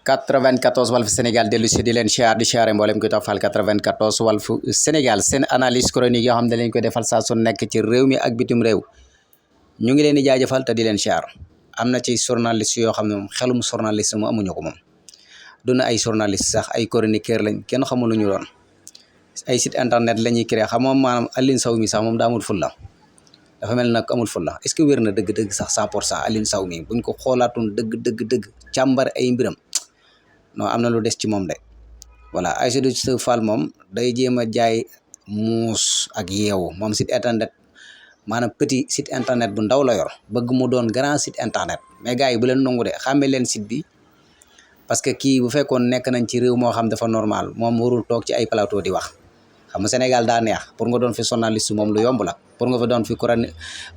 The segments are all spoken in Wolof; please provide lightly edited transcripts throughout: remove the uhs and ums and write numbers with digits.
94 Walf Sénégal dellu si di leen di siyaare mboolem koy toppal 94 Walf Sénégal seen analyse chronique yoo xam ne lañ koy defal saa su nekk ci réew mi ak bitim réew ñu ngi leen di jaajëfal te di leen siyaar am na ci journaliste yoo xam ne moom xelum journaliste mu amuñu ko moom duna ay journaliste sax ay chroniqueur lañ kenn xamul lu ñu doon ay site internet la ñuy créé xam moom maanaam Aliou Sow mi sax moom daa amul fulla dafa mel nag amul fulla est-ce que wér na dëgg-dëgg sax 100% Aliou Sow mi buñ ko xoolaatoon dëgg càmbar ay mbiram non am na lu des ci moom de voilà Aïssatou Diop Fall moom day jéem a jaay muus ak yeewu moom site internet maanaam petit site internet bu ndaw la yor bëgg mu doon grand site internet mais gars yi bu leen nangu de xàmme leen site bi parce que kii bu fekkoon nekk nañ ci réew moo xam dafa normal moom warul toog ci ay plateau di wax xam nga Sénégal daa neex pour nga doon fi journaliste moom lu yomb la pour nga fa doon fi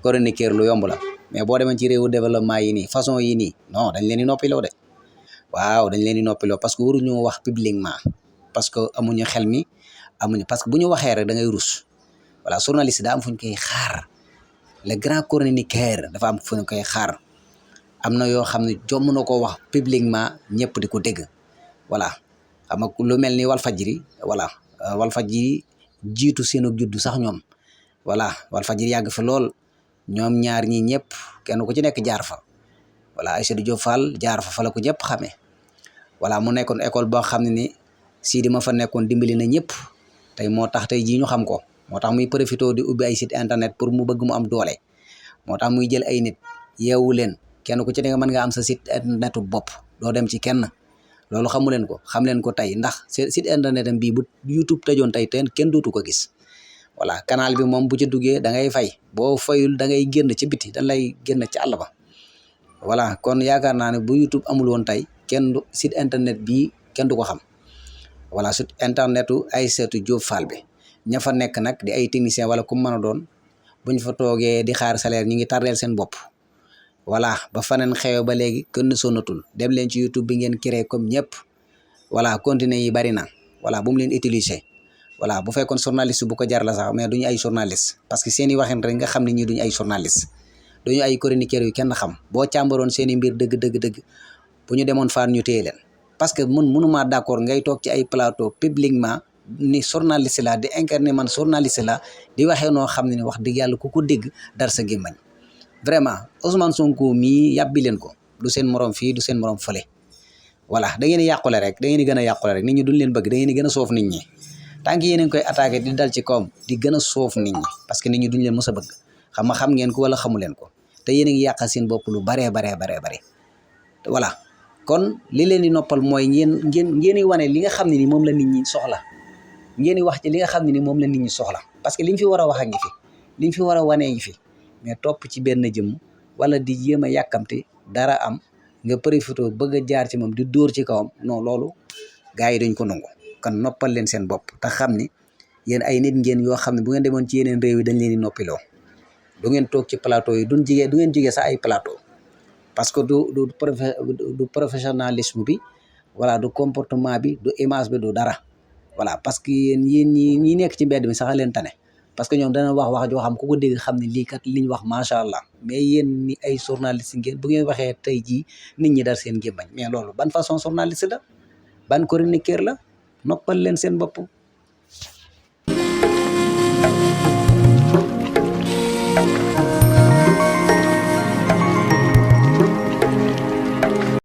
chroniqueur lu yomb la mais boo demee ci réewu développement yi nii façon yi nii non dañ leen di noppiloo de waaw dañ leen di noppiloo parce que waruñu wax publiquement parce que amuñu xel mi amuñu parce que bu ñu waxee rek da ngay rus voilà journaliste daa am fu ñu koy xaar le grand chroniqueur dafa am fu ñu koy xaar am na yoo xam ne jomm na ko wax publiquement ñëpp di ko dégg voilà xam nga lu mel ni Walfadjri voilà Walfadjri jiitu seenu juddu sax ñoom voilà Walfadjri yàgg fi lool ñoom ñaar ñi ñëpp kenn ku ci nekk jaar fa voilà Aïssatou Diop Fall jaar fa la ko ñëpp xamee voilà mu nekkoon école boo xam ne ni Sidi ma fa nekkoon dimbali na ñëpp tey moo tax tey jii ñu xam ko moo tax muy profité di ubbi ay site internet pour mu bëgg mu am doole moo tax muy jël ay nit yeewu leen kenn ku ci nekk mën nga am sa site internetu bopp doo dem ci kenn loolu xamu leen ko xam leen ko tey ndax site internet am bii bu YouTube tëjoon tey kenn dootu ko gis voilà canal bi moom bu ci duggee da ngay fay boo fayul da ngay génn ci biti dañ lay génn ci àll ba voilà kon yaakaar naa ne bu YouTube amul woon tey kenn du site internet bii kenn du ko xam voilà site internetu Aïssatou Diop Fall bi ña fa nekk nag di ay technicien wala ku mën a doon buñ fa toogee di xaar salaire ñu ngi tardeel seen bopp voilà ba faneen xew ba léegi kenn sonatul dem leen ci YouTube bi ngeen créé comme ñëpp voilà contenu yi bari na voilà bu mu leen utiliser voilà bu fekkoon journaliste bu ko jar la sax mais duñu ay journaliste parce que seeni waxin rek nga xam ne ñi duñu ay journaliste duñu ay chroniqueurs yu kenn xam boo càmbaroon seeni mbir dëgg bu ñu demoon faan ñu téye leen parce que mënumaa d'accord ngay toog ci ay plateau publiquement ni journaliste la di incarner man journaliste la di waxee noo xam ne ni wax dëgg yàlla ku ko dégg dar sa gémmañ vraiment Ousmane Sonko mii yàbbi leen ko du seen morom fii du seen morom fële voilà da ngeen di yàqule rek da ngeen di gën a yàqule rek nit ñi duñ leen bëgg da ngeen di gën a soof nit ñi tant que yéen a ngi koy attaqué di dal ci kawam di gën a soof nit ñi parce que nit ñi duñ leen mës a bëgg xam ngeen ko wala xamu leen ko te yéen a ngi yàqal seen bopp lu baree voilà kon li leen di noppal mooy ngeen di wane li nga xam ne ni moom la nit ñi soxla ngeen di wax ci li nga xam ne ni moom la nit ñi soxla parce que liñ fi war a wax a ngi fi liñ fi war a wanee ngi fi mais topp ci benn jëm wala di jéem a yàkkamte dara am nga profité bëgg a jaar ci moom di dóor ci kawam non loolu gars yi dañ ko nangu kon noppal leen seen bopp te xam ni yéen ay nit ngeen yoo xam ne bu ngeen demoon ci yeneen réew yi dañ leen di noppiloo du ngeen toog ci plateau yi du ngeen jigee sax ay plateau parce que du professionnalisme bi voilà du comportement bi du image bi du dara voilà parce que yéen ñi nekk ci mbedd mi sax a leen tane parce que ñoom dana wax joo xam ku ko dégg xam ne lii kat liñ wax macha allah mais yéen ni ay journaliste ngeen bu ngeen waxee tey jii nit ñi dar seen gémmañ mais loolu ban façon journaliste la ban chroniqueur la noppal leen seen bopp